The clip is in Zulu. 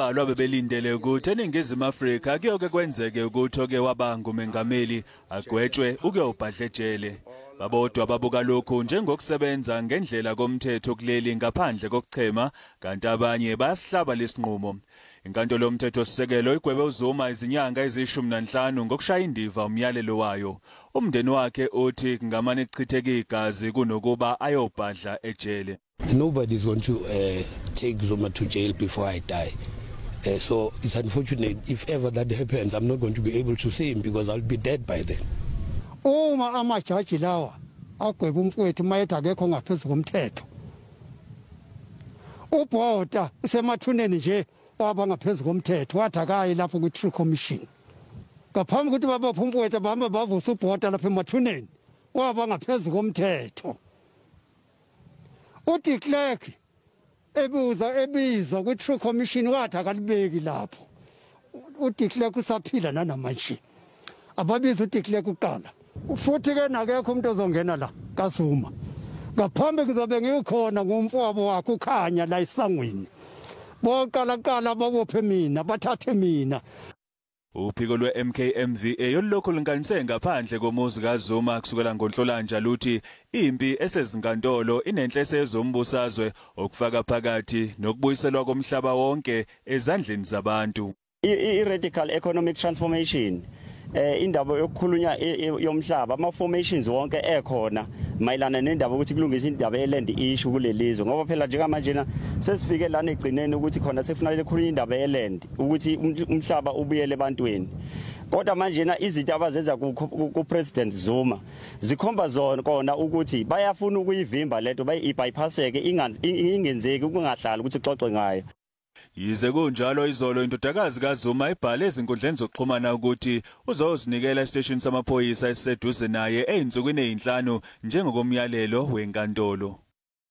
Bambalwa bebelindele ukuthi eNingizimu Afrika kuyoke kwenzeke ukuthi oke waba ngumengameli agwetshwe ukuyobhadla ejele. Babodwa babuka lokhu njengokusebenza ngendlela komthetho kuleli ngaphandle kokuchema, kanti abanye bayasihlaba lesinqumo. Inkantolo yomthethosisekelo igwebe uZuma izinyanga eziyi-15 ngokushaya indiva umyalelo wayo. Umndeni wakhe uthi kungamane kuchitheke igazi kunokuba ayobhadla ejele. Nobody's going to take Zuma to jail before I die. So it's unfortunate if ever that happens, I'm not going to be able to see him because I'll be dead by then. Uma amajaji lawa agweba umfowethu mayethi akekho ngaphezu komthetho, uBhota usemathuneni nje waba ngaphezu komthetho, wathi akayi lapho kwi-True Commission. Ngaphambi kokuthi babophe umfowethu bahambe bavusa uBhota lapha emathuneni, waba ngaphezu komthetho. uDe Klerk ebizwa kwi-True Commission wathi akalibeki lapho. uDe Klerk usaphila nanamanje. Ababiza uDe Klerk kuqala. Futhi ke nakekho umuntu ozongena la kaZuma. Ngaphambi kuzobe ngikhona ngumfowabo wakhe ukhanya la isangweni. Boqala qala babophe mina, bathathe mina. Uphiko lwe-MKMVA olulokhu lunkanise ngaphandle komuzi kaZuma kusukela ngoNhlolanja luthi impi esezinkantolo inenhlese yezombusazwe okufaka phakathi nokubuyiselwa komhlaba wonke ezandleni zabantu. I-radical economic transformation, indaba yokukhulunywa yomhlaba, ama-formations wonke ekhona mayelana nendaba ukuthi kulungisa indaba ye-land issue kulelizwe, ngoba phela njengamanje sesifike lana egcineni ukuthi khona sekufanele kukhulunywe indaba ye-land ukuthi umhlaba ubuyele ebantwini. Kodwa manje na izinto abazenza ku President Zuma zikhomba zona kona ukuthi bayafuna ukuyivimba lento, bayibypasseke, ingenzeki, kungahlali ukuthi xoxe ngayo. Yize kunjalo, izolo indodakazi kaZuma ibhale ezinkundleni zokuxhumana ukuthi uzozinikela esiteshini samaphoyisa esiseduze naye ezinsukwini ezinhlanu njengokomyalelo wenkantolo.